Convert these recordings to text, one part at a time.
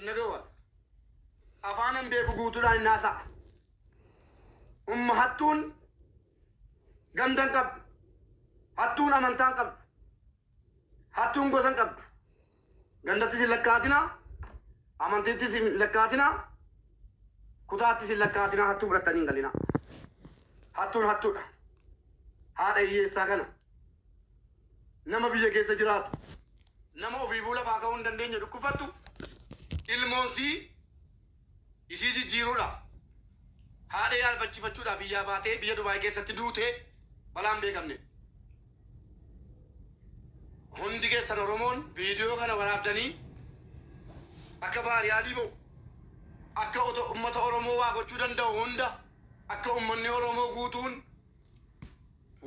Hin dhaga'u ani. Afaanan beeku guutuudhaan hin haasa'a. Umma hattuun ganda hin qabdu. Hattuun amantaa hin qabdu. Hattuun gosa hin qabdu. Gandattis hin lakkaatinaa, amantiittis hin lakkaatinaa, kutaattis hin lakkaatinaa hattuu fudhattanii hin galinaa. Hattuun hattuudha. Haadha hiyyeessaa kana nama biyya keessa jiraatu nama ofiifuu lafaa ka'uu hin dandeenye dhukkubfattu ilmoonsii isii jijjiiruudha. Haadha yaalfachiifachuudhaaf biyyaa baatee biyya Dubaay keessatti duutee balaan beekamne. Hundi keessan Oromoon viidiyoo kana waraabdanii akka baariyaalii ba'u akka ummata Oromoo waa gochuu danda'u hunda akka ummanni Oromoo guutuun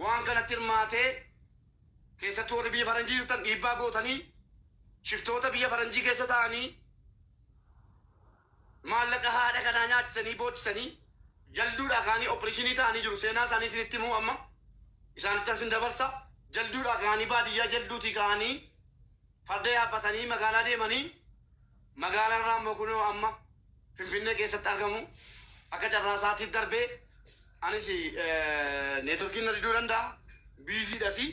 waan kanatti hirmaatee keessattuu warri biyya faranjii jirtan dhiibbaa gootanii shiftoota biyya faranjii keessa ta'anii maallaqa haadha kanaa nyaachisanii boochisanii jalduudhaa ka'anii opereeshinii ta'anii jiru. Seenaa isaanii isinitti himuu amma isaanitti asin dabarsa. Jalduudhaa ka'anii baadiyyaa jalduutii ka'anii farda yaabbatanii magaalaa deemanii magaalaa irraa immoo kunoo amma Finfinnee keessatti argamu. Akka carraa isaatiif darbee anis networkiin na diduu danda'a. Busydhasi.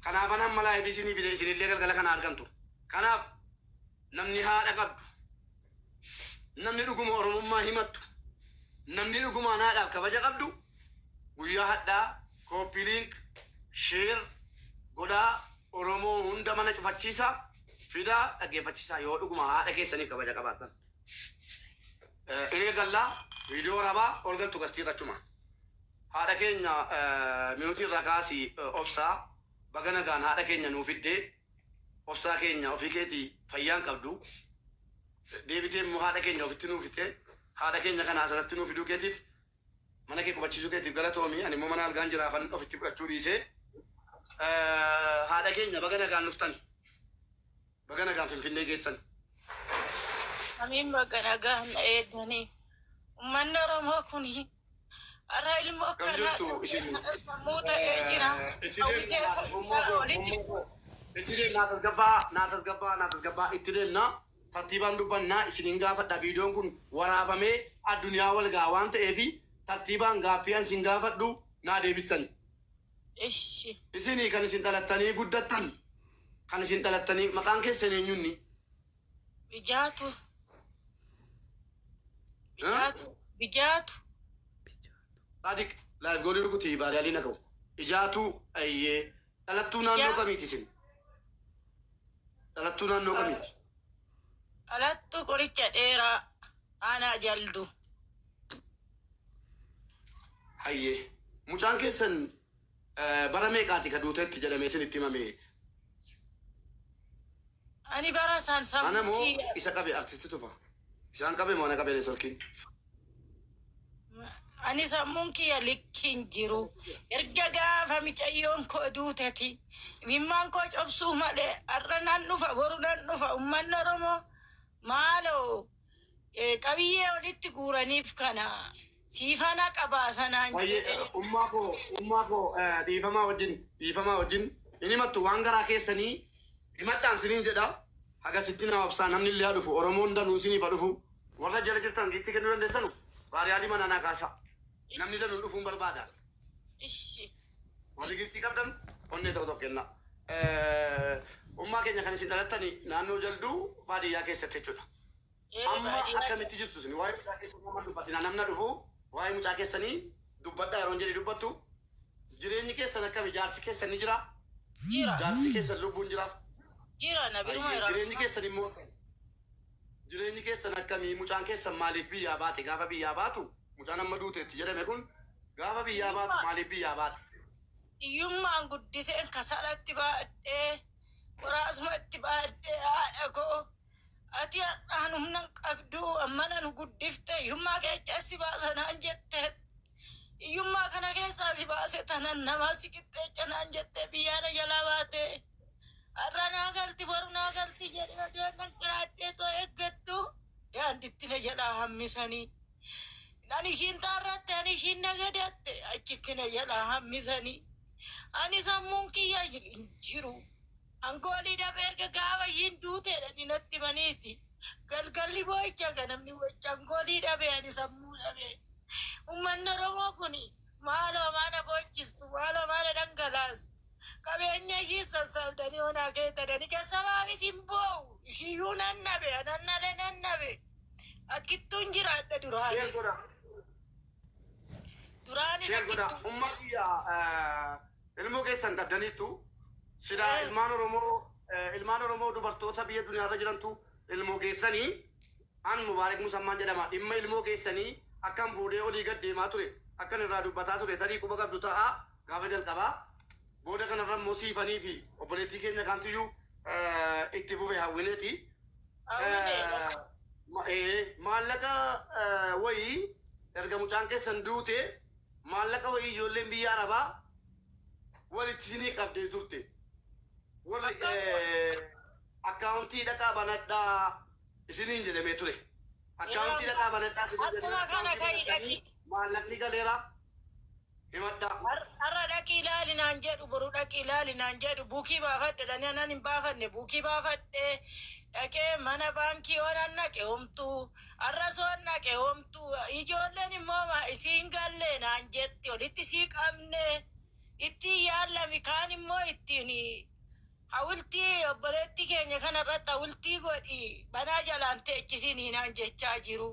Kanaafan hamma live isinii fide isinillee galgala kana argamtu. Kanaaf namni haadha qabdu, namni dhuguma Oromummaa himattu, namni dhugumaan haadhaaf kabaja qabdu guyyaa hadhaa copy link share godhaa Oromoo hunda mana cufachiisaa fidaa dhaggeeffachiisaa yoo dhuguma haadha keessaniif kabaja qabaattan. In eegallaa viidiyoo waraabaa ol galtu gastiirra achuma. Haadha keenya mute irraa kaasii obsaa baga nagaan haadha keenya nuu fiddee obsaa keenya ofii keetii fayyaan qabdu deebitee immoo haadha keenya ofitti nuu fite haadha keenya kana asirratti nuu fiduu keetiif mana kee qubachiisuu keetiif galatoomi ani immoo mana algaan jiraafan ofitti fudhachuu dhiisee haadha keenya baga nagaan dhuftan baga nagaan Finfinnee geessan. Amiin baga nagaan na eegdanii. Uummanni Oromoo kun har'a ilmoo Kam akkanaa jirtu isin sammuu ta'ee jira. Itti Hawwisee deemna ummaa koo walitti ummaa koo itti deemna tasgabbaa naa tasgabbaa naa tasgabbaa itti deemna tartiibaan dubbannaa isiniin gaafadha viidiyoon kun waraabamee addunyaa wal ga'a waan ta'eef tartiibaan gaaffii an isin gaafadhu naa deebistan. Ishi. Isinii kan isin dhalattanii guddattan kan isin dhalattanii maqaan keessan eenyunni? Bijaatu. Bijaatu. Bijaatu. Sadiq live goolii rukutii baadiyaalii na ga'u. Ijaatuu ayyee dhalattuu naannoo Ijaatu. kamiiti isin? Dhalattuu naannoo kamiiti? Dhalattuu qoricha dheeraa aanaa jaldu. Hayyee. Mucaan keessan bara meeqaati ka duuteetti jedhamee isinitti himame? Ani bara san Ana sammuu moo kiyya isa qabe artisti tufa? Isaan qabe moo ana qabe networkiin? Ani sammuun kiyya likki hin jiru. Erga gaafa micayyoon koo duuteti imimmaan koo cobsuu malee har'a nan dhufa boru nan dhufa uummanni Oromoo maaloo qabiyyee walitti guuraniif kana siifana qabaa sanaan Hayyee jedhee. ummaa koo ummaa koo dhiifamaa wajjin dhiifamaa wajjin hin himattu waan garaa keessanii himadhaan siniin jedha hagasitti naa obsaa namni illee haa dhufu Oromoon danuu siniif haa dhufu warra jala jirtan giiftii kennuu dandeessanu baariyaalii manaa naa kaasaa namni danuun dhufuun barbaada Ishi. warri giiftii qabdan onnee tokko tokko kennaa. Ummaa keenya kan isin dhalattani naannoo jalduu baadiyyaa keessatti jechuudha. Amma Baadiyyaa. akkamitti jirtu isin waa'ee mucaa keessanii amma dubbatina namna dhufu waa'ee mucaa keessanii dubbadhaa yeroo jedhe dubbattu jireenyi keessan akkami jaarsi keessan ni jira Jira. jaarsi keessan lubbuun jira Jira na biruma Ayyee, jira. jireenyi keessan immoo jireenyi keessan akkamii mucaan keessan maaliif biyyaa baate gaafa biyyaa baatu mucaan amma duuteetti jedhame kun gaafa biyyaa baatu maaliif biyyaa baate Hiyyummaan guddiseen kasalatti baadhee qoraasumatti baadhee haadha koo ati har'aan humna hin qabdu amma nan guddifte hiyyummaa keessa si baasa naan jette hiyyummaa kana keessaa si baase tanan namaa si qixxeecha naan jette biyyaana jalaa baate har'a naa galti boru naa galti jedhee adeeman qiraadhee too eeggadhu daanditti na jalaa hammisanii. Ani ishiin taarratte ani ishiin nagadatte achitti na jalaa hammisanii. Ani sammuun kiyya hin jiru. Angoolii dhabee erga gaafa ishiin duuteedha ni natti himaniiti. Galgalli Boo'icha ganamni boo'ichaan goolii dhabe, ani sammuu dhabe. Uummanni Oromoo kun maaloo maana boochistu, maaloo maana dhangalaasu. Qabeenya ishii sassaabdanii onaa keettadhanii keessabaafis hin boo'u. Ishiyyuu nan dhabe, nan dhabe, nan dhabe. Akkittuun jiraadha Share duraanis. godha. Duraanis Share godha. akkittuun. Umma kiyya, ilmoo keessan dhabdaniittu silaa ilmaan Oromoo dubartoota biyya duniyaarra jirantu ilmoo keessanii. An Mubaarak Musammaan jedhama. Dhimma ilmoo keessanii akkan fuudhee olii gad deemaa ture, akkan irraa dubbataa ture tarii quba qabdu ta'a gaafa jalqabaa. Booda kanarra immoo Siifanii fi obboleettii keenya kaantuyyuu itti fufe, Hawwineeti. Hawwineedha. Maallaqa wayii erga mucaan keessan duute maallaqa wayii ijoolleen biyya Arabaa walitti isinii qabdee turte. Warri akkaawuntii dhaqaa banadhaa isiniin jedhamee ture. Akkaawuntii dhaqaa banadhaa isiniin jedhamee Akkuma kana akkaawuntii ka'i banatanii dhaqi. maallaqni galeera himadhaa. Har'a dhaqii ilaali naan jedhu, boru dhaqii ilaali naan jedhu, buukii baafadhe dhanii anan hin baafanne. Buukii baafadhe dhaqee mana baankii waan naqe homtuu, har'a soon naqe homtuu. Ijoolleen immoo isiin galle naan jetti, olitti sii qabne ittiin yaallami, kaan immoo ittiin hawultii obboleettii keenya kanarratti hawultii godhi banaa jalaan teechisinii naan jechaa jiru.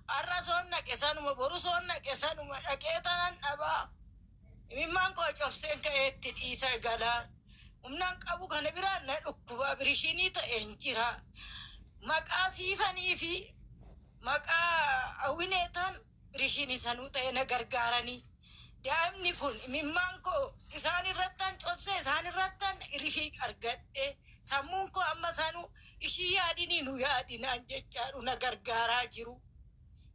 Har'a soon naqe sanuma, boru soon naqe sanuma, dhaqee tanan dhabaa. Imimmaan koo cobseen ka'eetti dhiisa galaa. Humnaan qabu kana biraan na dhukkuba birishinii ta'een jira. Maqaa Siifanii fi maqaa Hawwineetaan birishinii sanuu ta'e na gargaaranii. Daa'imni kun imimmaan koo isaan irrattan cobsee, isaan irrattan rifii argadhe, sammuun koo amma sanuu ishii yaadinii nu yaadinaan jechaadhu na gargaaraa jiru.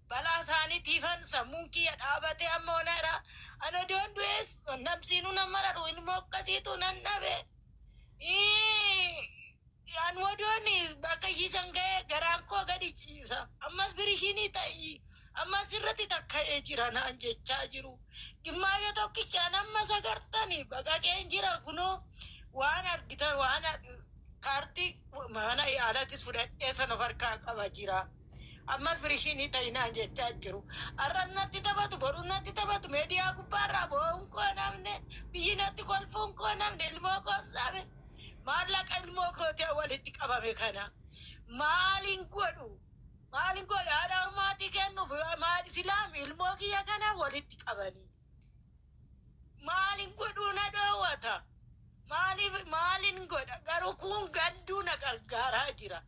Balaa isaaniitiifan sammuun kiyya dhaabatee amma onaadha. Ani odoon du'ees namsiinuu nan mararu, ilmoo akkasiitu nan dhabe. An odoon bakka ishiisan ga'ee garaan koo gadi ciisa. Ammas birishinii ta'ii ammas irratti takka'ee jira naan jechaa jiru. Gimmaayyo tokkichaan ammas agartani baqaqeen jira, kunoo waan argitan waan kaartii mana yaalattis fudhadhee sana of harkaa qaba jira. Ammas birishinii ta'inaan jechaa jiru. Har'a natti taphatu, boru natti taphatu, meediyaa gubbaarraa boo'uun koo namne, biyyi natti kolfuun koo namne, ilmoo koo sabe. Maallaqa ilmoo kootii walitti qabame kana maaliin godhu? Maaliin godhu? Haadha ormaatii kennuuf maali silaam ilmoo kiyya kana walitti qabanii? Maaliin godhuu na dhoowwata? Maaliif maaliin godha? Garuu kun ganduu na gargaaraa jira.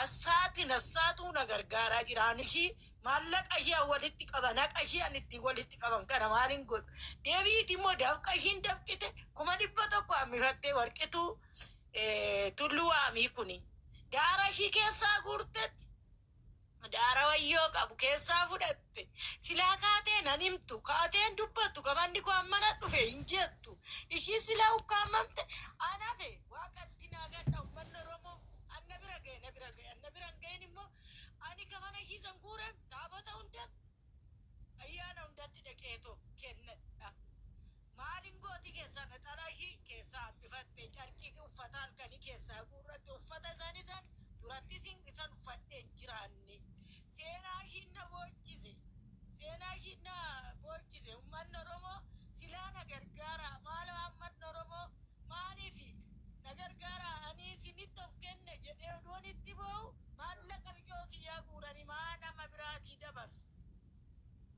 Assaatiin assaatuu na gargaaraa jira. Ani ishii maallaqa ishee walitti qaban, haqa ishee ani ittiin walitti qaban kana maaliin godhu? Deebiiti immoo dafqa ishiin dafqite 100,000 hammifattee Warqituu Tulluu Waamii kuni. Daara ishii keessaa guurtetti. Daara wayyoo qabu keessaa fudhatte. Silaa kaatee nan himtu, kaateen dubbattu, kamanni koo ammana dhufe hin jettu. Ishii silaa ukkaamamte anafe waaqatti naa gadha. Uummanni Oromoo anna bira ga'e, na bira ga'e, anna bira hin ga'in immoo ani kamana ishii san guuran taabota hundatti, ayyaana hundatti dhaqeetoo kennadha. Maaliin gooti? Keessaa naxalaa ishii keessaa hambifatte, carqii uffata halkanii keessaa guurratte, uffata isaanii san duratti isan uffadhee hin jiraanne. Seenaa ishiin na boochise. Seenaa ishiin na boochise. Uummanni Oromoo silaa na gargaara. Maal uummanni Oromoo maaliif na gargaara? Ani isinitti of kenne jedhee odoon itti boo'u maallaqa bicoo kiyyaa guuranii maa nama biraatii dabarsu?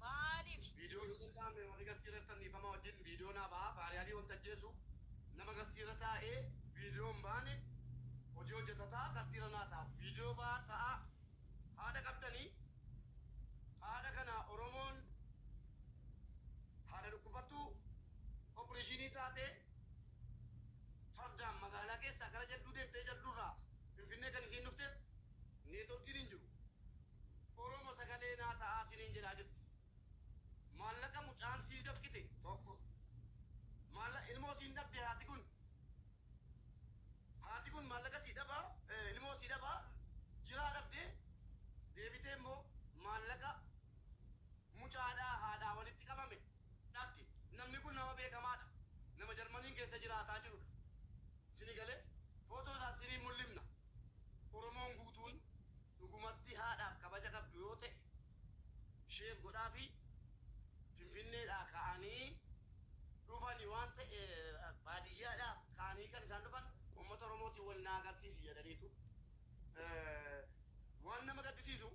Maaliif? Viidiyoo yoo danda'ame warri gastii irratti fannifama wajjin viidiyoo naa ba'a. Baariyaalii wanta ajjeesu nama gastii irra taa'ee viidiyoo hin baane hojii hojjetataa gastii irra naa ta'a. Viidiyoo ba'aa ta'a. Haadha qabdanii, haadha kana Oromoon haadha dhukkufattuu opereeshinii taatee fardaan magaalaa keessaa gara Jalduu deemtee, Jalduurraa Finfinnee kan isiin dhufteef neetworkiin hin jiru. Oromo sagalee naa ta'aa isiniin jedhaa jirti. Maallaqa mucaan sii dafqite tokko. Maallaqa ilmoo siin dhabde haati kun. Haati kun maallaqa sii dhabaa, ilmoo sii dhabaa, jiraa dhabdee deebitee immoo maallaqa mucaadhaa haadhaa walitti qabame dhabde. Namni kun nama beekamaadha. Nama Jarmaniin keessa jiraataa jirudha. Sini galee footoo isaa sinii mul'ifna. Oromoon guutuun dhugumatti haadhaaf Share godhaa fi Finfinneedhaa ka'anii dhufani waan ta'e, baadiyyaadhaa ka'anii kan isaan dhufan uummata Oromootiin wal naa agarsiisi jedhaniitu. Waan nama gaddisiisu,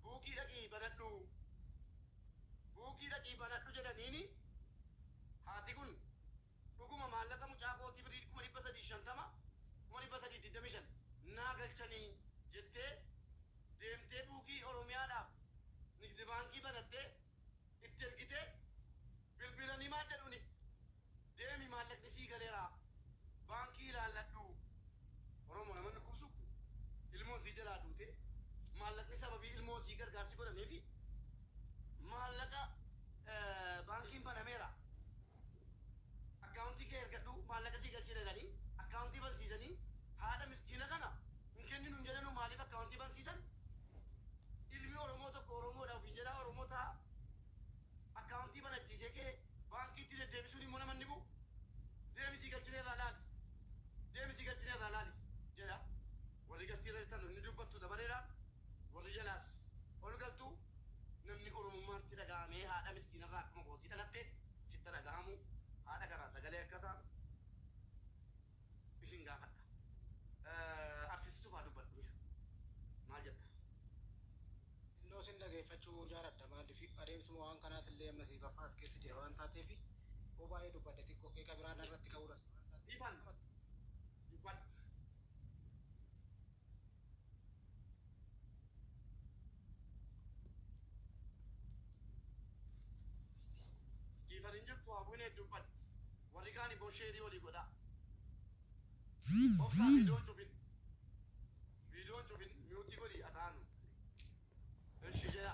buukii dhaqii banadhu, buukii dhaqii banadhu jedhaniini, haati kun dhuguma maallaqa mucaa kootii birrii 350,000, 325,000 naa galchanii jettee deemtee buukii Oromiyaadhaaf nigdi baankii banattee itti ergitee, bilbilanii maal jedhuni? "Deemi, maallaqni sii galeera, baankii ilaalladhu." Oromoo, namanni dhukkubsu ilmoon sii jalaa duute, maallaqni sababii ilmoo sii gargaarsi godhameefi maallaqa baankiin banameera, akkaawuntii kee ergadhu, maallaqa sii galchina jedhanii akkaawuntii bansiisanii, haadha miskiina kana hin kenninu hin jedhanu. Maaliif akkaawuntii bansiisan? Ilmi Oromoo tokko Oromoodha ofiin jedhaa, Oromoo ta'a, akkaawuntii banachiisee kee baankiitti deddeebisuun immoo namanni bu'u, "Deemi, sii galchine irraa laali, deemi, sii galchine irraa laali" jedha. Warri gastii irra jirtan inni dubbattu dabareedha, warri jalaas ol galtu. Namni Oromummaatti dhaga'amee haadha miskiinarraa akkuma kootii dhalatte sitti dhaga'amu, haadha kanaa sagalee akka ta'an isin gaafadha. Artisti Tufaa, dubbadhu, maal jedha? Innoo sin dhageeffachuu jaaladha. Maaliif, adeemsuma waan kanaatillee amma siif afaas keessa jira waan taateef, hoo baay'ee dubbadhe xiqqoo qeeqa biraan irratti ka'uudha. Ifan dubbadhu. Ifan hin jirtu, hawwinee dubbadhu. Warri kaan immoo share walii godhaa. Obsaa, viidiyoon cufin. Viidiyoon cufin, mute godhi ataanu. Ishi jedha.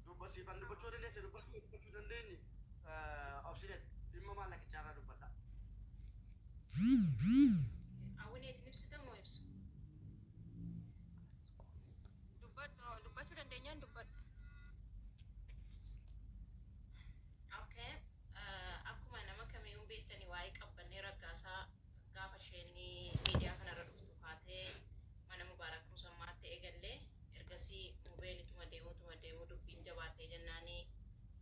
Dubba siifan dubbachuu dandeesse, dubbachuu dandeenye. Obsinet dhimma maallaqichaa irraa dubbadha. Hawwineetiin ibsita moo ibsu? Dubbadhu, dubbachuu dandeenyaan dubbadhu. Okay. Akkuma nama kamiyyuu beektanii, waa'ee Qabbannee Raggaasaa gaafa isheen miidiyaa kanarra dhuftu kaatee mana Mubaarak Musammaatti eegallee, ergasii mubeen ituma deemuu dubbiin jabaatee jennaanii,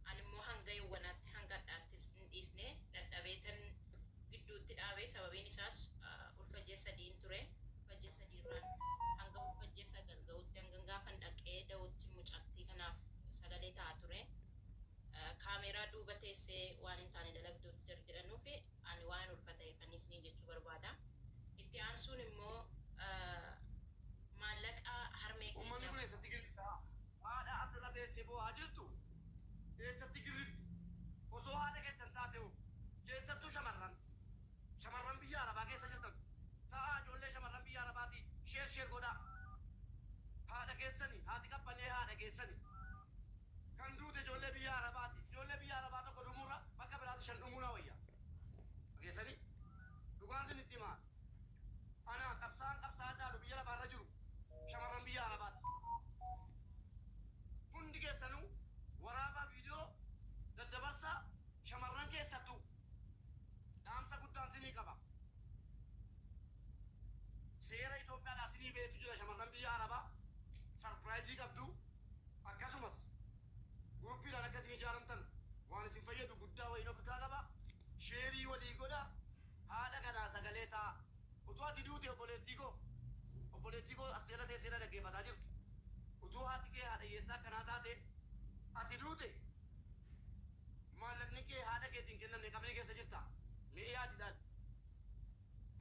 ani immoo hanga yawwanaatti hanga hadhaatti hin dhiisne, dadhabeetan gidduutti dhaabee. Sababiin isaas ulfa ji'a sadiin ture. Ulfa ji'a sadiirraan hanga ulfa ji'a 9 ga'utti, hanga gaafan dhaqee da'utti mucattii kanaaf sagalee ta'a ture. Kaameeraa duuba teessee waan hin taane dalagduutti jira jedhanuufi ani waan ulfa ta'eef anis ni jechuu barbaada. Itti aansuun immoo maallaqa harmee Uummanni kun keenyaaf eessatti girrifta? Haadha asirra teessee boo'aa jirtu eessatti girriftu? Osoo haadha keessan taate hoo? Keessattuu shamarran. Shamarran biyya Arabaa keessa jirtan. Ta'a, ijoollee shamarran biyya Arabaatii share share godhaa. Haadha keessani, haati Qabbanee haadha keessani. Kan duute ijoollee biyya Arabaati. Ijoollee biyya Arabaa tokko dhumuurra bakka biraatti shan dhumuu na wayya. Keessanii dhugaan isin itti himaa. Ana qabsaan qabsaa caalu biyya lafaarra jiru shamarran biyya Arabaati. Hundi keessanuu waraabaa, viidiyoo daddabarsaa. Shamarran keessattuu dhaamsa guddaan sinii qaba. Seera Itoophiyaadhaa sinii beektu jira. Shamarran biyya Arabaa surprise qabdu, akkasumas groupiidhaan akka isin ijaaramtan waan isin fayyadu guddaa wayiin ofirkaa qaba. Share walii godha. Haadha kanaa sagalee ta'a. Utuu ati duute, obboleettii koo, obboleettii koo as jala teessee na dhaggeeffataa jirtu. Utuu haati kee haadha hiyyeessaa akkanaa taate, ati duute, maallaqni kee haadha keetiin kennamne qabrii keessa jirta. Mee yaadi, ilaali.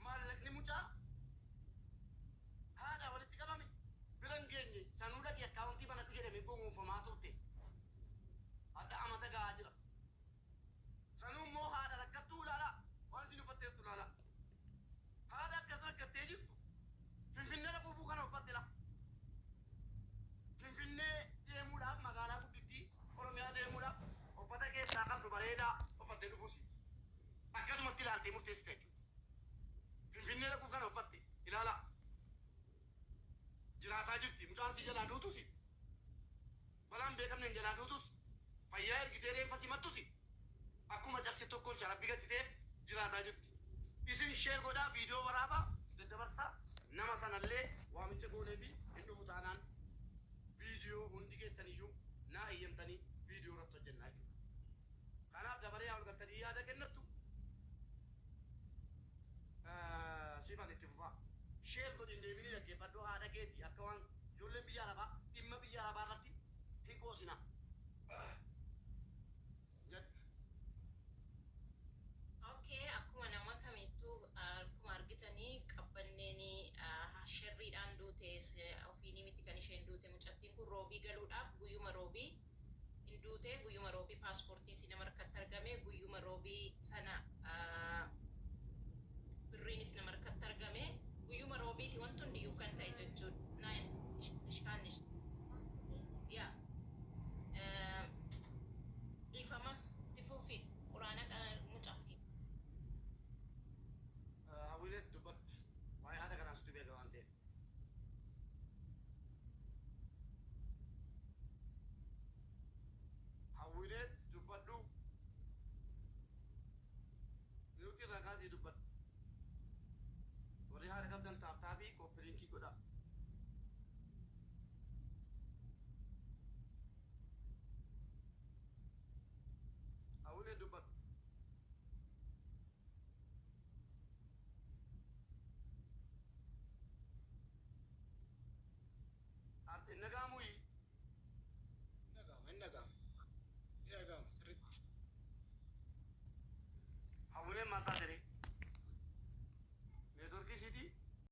Maallaqni mucaa haadha walitti qabame bira hin geenye, sanuu dhaqi akkaawuntii banadhu jedhamee gowwoomfamaa turte. Hadha amata gahaa jira. Sanuu immoo haadha rakkattuu ilaalaa. Waan isin uffatteertu ilaalaa. Haadha akkas rakkattee jirtu Finfinnee dhaquufuu kana uffatte la. Finfinnee deemuudhaaf, magaalaa guddittii Oromiyaa deemuudhaaf uffata keessaa qabdu bareedaa uffattee dhufuusi. Akkasumatti ilaaltee murteessite jechuudha. Finfinnee dhaquuf kana uffatte ilaalaa. Jiraataa jirti. Mucaan si jalaa duutusi. Balaan beekamne hin jalaa duutus, fayyaa ergitee reenfa simattusi, akkuma cabse tokkoon sharabbii gattiteef jiraataa jirti. Isin share godhaa, viidiyoo waraabaa daddabarsaa. Nama sanallee waamicha goonee fi hin dhufu taanaan viidiyoo hundi keessan. Naa eeyyamtanii viidiyoo irratti hojjennaa jechuudha. Kanaaf dabaree haa ol galtanii yaada kennattu. Sifan itti fufaa. Share godhi, hin deebinii dhaggeeffadhu, haadha keeti akka waan ijoolleen biyya arabaa dhimma biyya arabaa irratti hin qoosina. Jedhu. Okay, akkuma nama kamittuu akkuma argitanii Qabbanneen sherriidhaan duute, ofiinii miti kan isheen duute. Mucattiin kun Roobii galuudhaaf guyyuma Roobii hin duute. Guyyuma Roobii paaspoortiin si nama harkatti argame, guyyuma Roobii sana birriinis nama harkatti argame, guyyuma Roobiiti wanti hundiyyuu kan ta'e jechuudha. Nine ishkaanish yaa dhiifama tifuufi quraana kana mucaa. Hawwiilee, dubbadhu. Waa'ee haadha kanaa situ beeka waan ta'eef. Hawwiilee, dubbadhu. Mute irraa kaasii dubbadhu. Warri haadha qabdan tap tapii copy linkii godhaa.